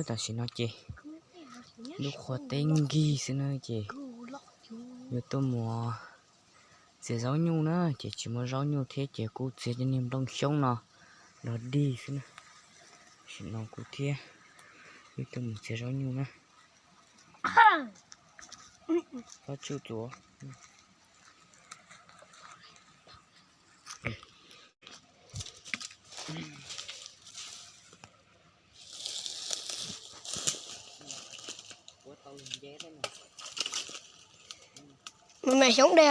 Tam sim no ces lub qhua teb nkig xwb na ces yuav tuaj mus txiav zaub nyuj na, ces tsis muaj zaub nyuj thiab ces kuv txiav cov niag nplooj xyoob no los dig xwb na. Tam sim no kuv thiab wb tuaj mus txiav zaub nyuj na. Pob tsuj txuav. Mus mam xyoob de.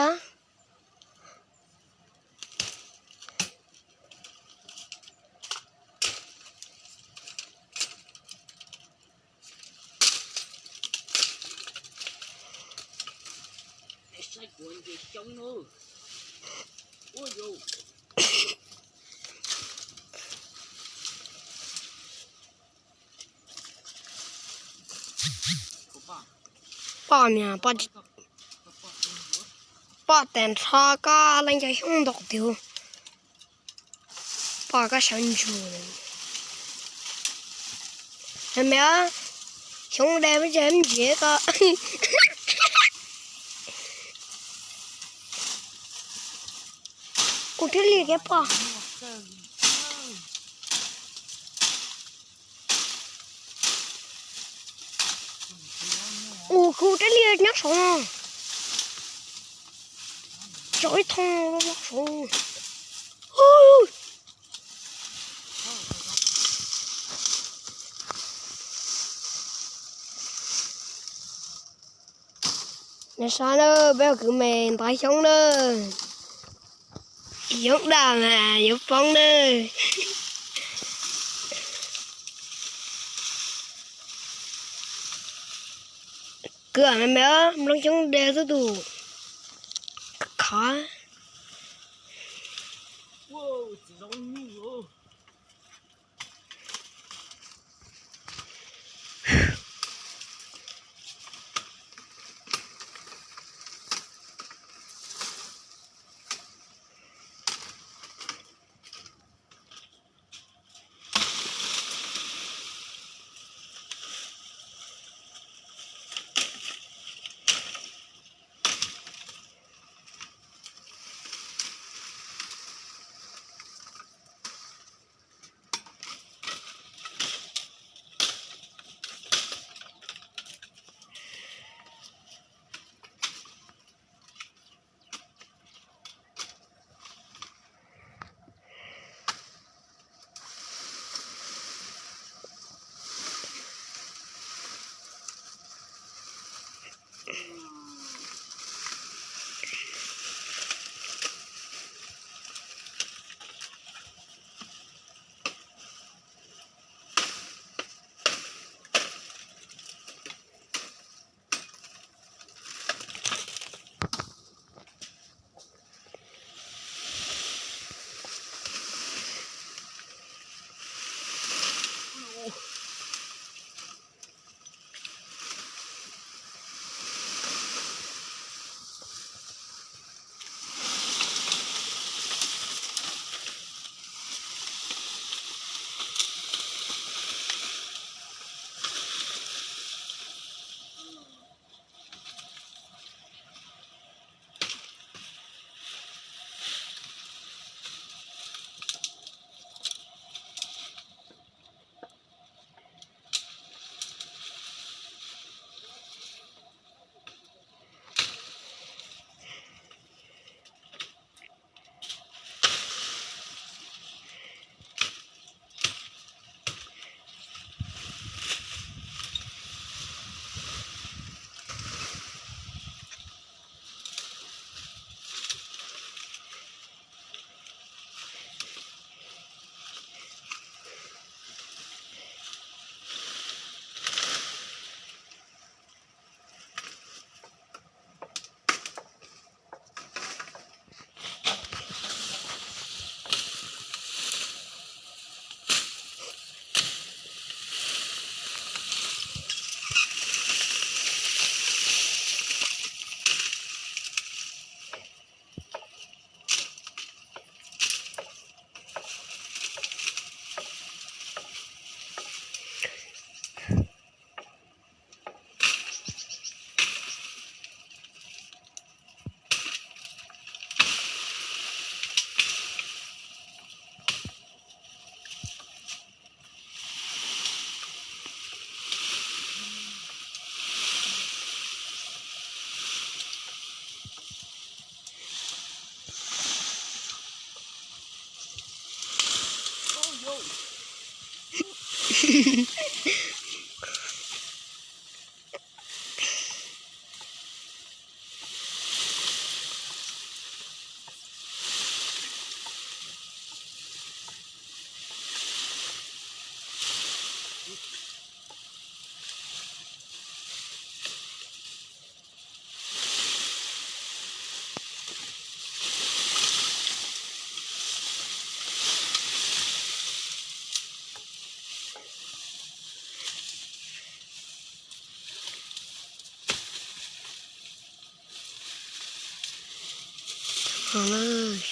Poj niam, poj tas nrho koj leej cov xyoob ntau tiag. Poj koj sawv ntsug. Me, xyoob de peb tsev ntsiav koj. Kuv thiaj li kev pom. Ua kuv thiaj li nyob saud no. Tso ib thooj los saud. Nws saib na, peb ua kwv me ntov xyoob na. Xyoob daj mas yuav poob na. Kwv me me, nplooj xyoob de xwb tus khov.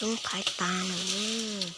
Xyoob thaiv tas lawm.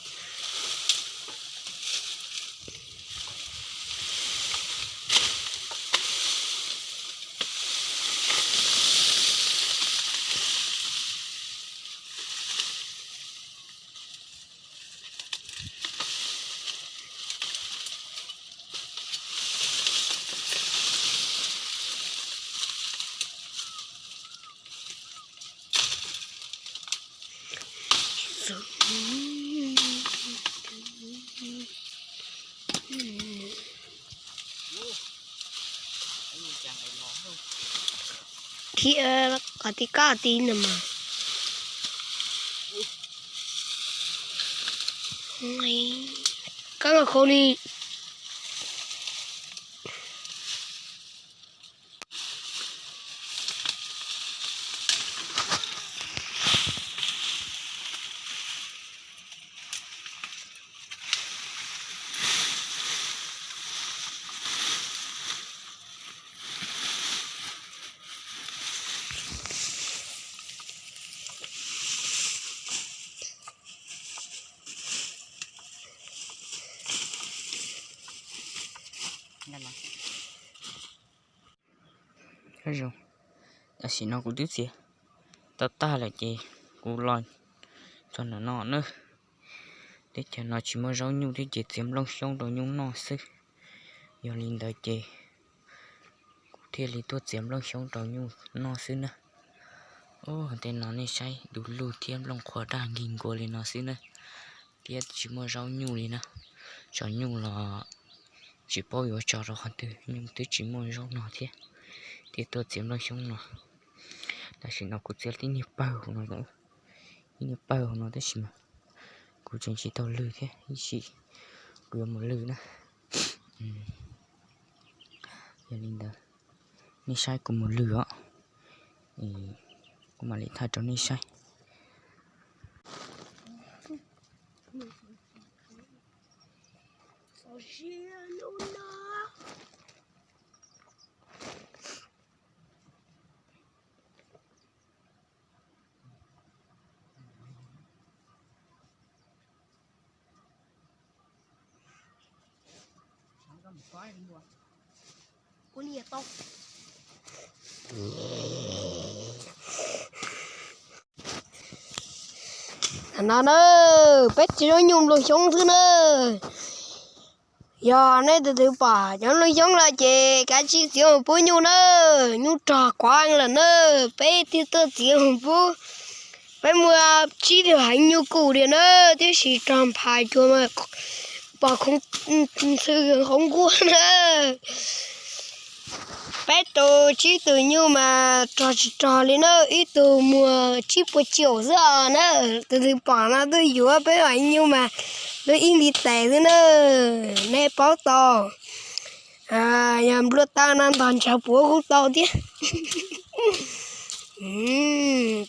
Qhov ti kab ti no mas kab los khau li. Tam sim no kuv twb txiav tau tag lawm ces kuv los txog ntawm no na. Teb chaws no tsis muaj zaub nyuj thiab ces txiav nplooj xyoob rau nyuj noj xwb. Yog li ntawd ces kuv thiaj li tuaj txiav nplooj xyoob rau nyuj noj xwb na. Ub, tej no nej saib du lug thiab nplooj qhuav daj nkig nkuas li no xwb na, thiab tsis muaj zaub nyuj li na. Tso nyuj los tsis paub yuav tso rau qhov twg, nyuj twb tsis muaj zaub no thiab, thiaj tuaj txiav nplooj xyoob no. Tam sim no kuv txiav tib niag pawg hauv no, tib niag pawg hauv no tab sis mas kuv tseem tsis tau lwg thiab, ib sim kuv yuav mus lwg na. Yog li ntawd, nej saib kuv mus lwg os, kuv mam li thaij rau nej saib. No na, peb txiav zaub nyuj nplooj xyoob xwb na. Yog nej tus twg pom cov nplooj xyoob lawm ces kav tsij txiav mus pub nyuj na, nyuj rog kuav lawm na, peb thiaj tuaj txiav mus pub. Peb muaj tsib tug heev nyuj kuj diam na, tiam sis rog nphais cuag mas pom ntxhw qhov nkuaj na. Peb tus tsib tus nyuj mas rog tsis rog li na, ib tug muag tsib puas caum xwb os na. Tus twg pom no tuaj yuav peb heev nyuj mas lub ib ntiv tes xwb na, nej paub tau. Yog nplua tawm no ntog ntshav puav kuj tau thiab.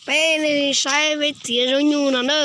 Peb saib peb txiav zaub nyuj no na.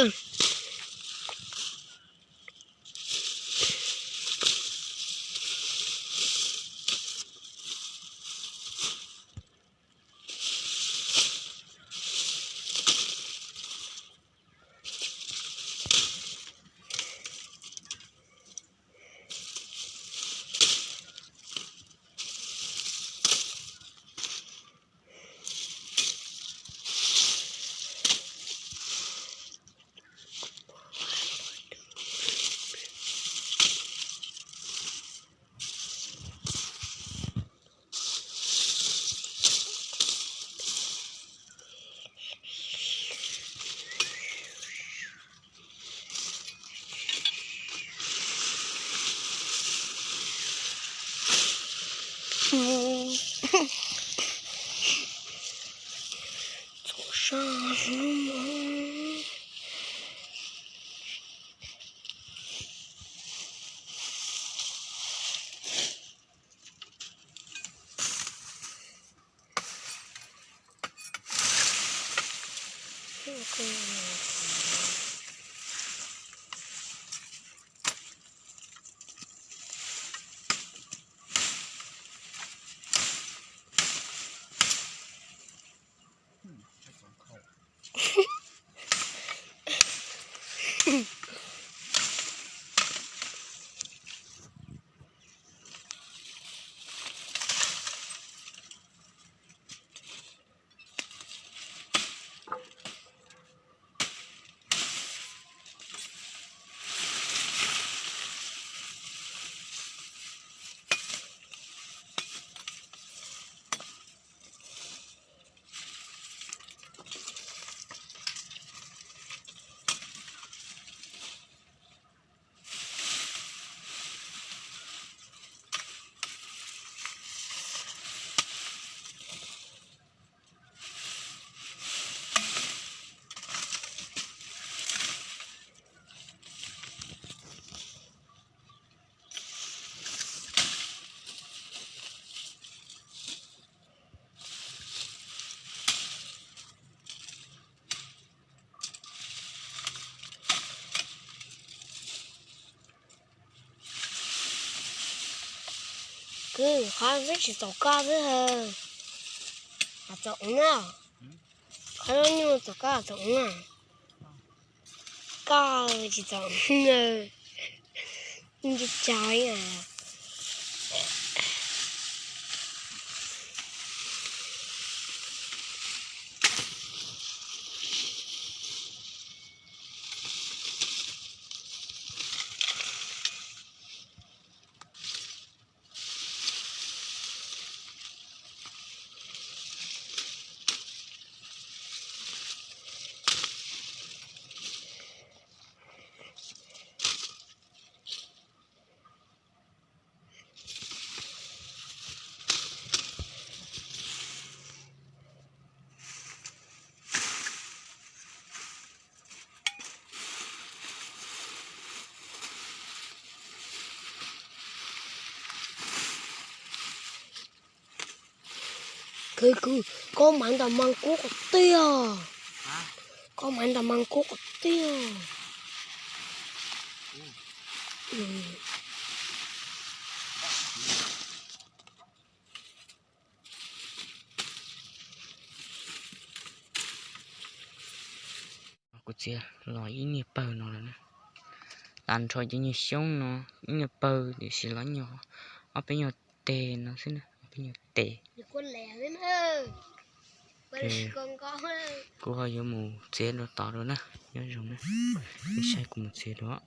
Txaus sab lub no. Kwv, qhov xwb tsis txaus koj xwb. Txaus na. Qhov nyuj txaus koj txaus na. Koj tsis txaus na. Ntshe tsawg ib yam. Kwv, kwv, koj maiv ntam mas kub qhov tiag. Koj maiv ntam mas kub qhov tiag. Kuv txiav los ib niag pawg no lawm na. Tag nrho cov nyuag xyoob no ib nyuag pawg tiam sis los nyuag ob peb nyuag tes no xwb na, ob peb nyuag tes. Kuv ho yuav mus txiav dua tod dua na, nyob zoo na, nej saib kuv mus txiav dua.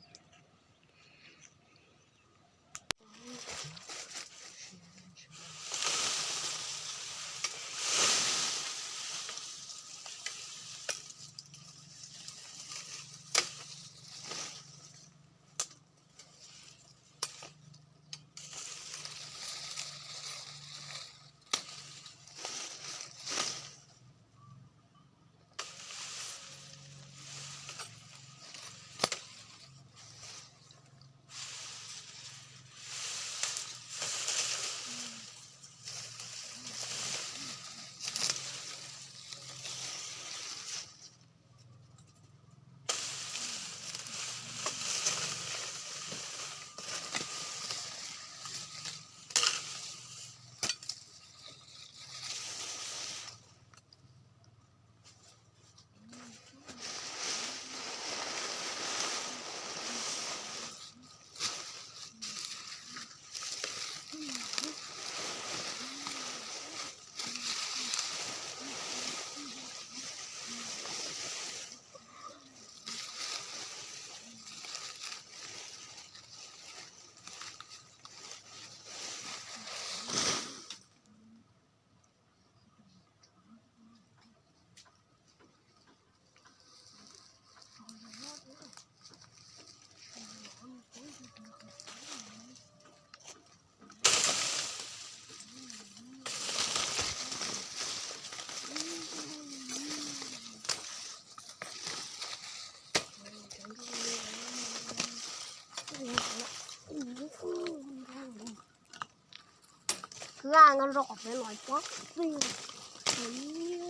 Vaj, nqa rau qhov peb los pob txij.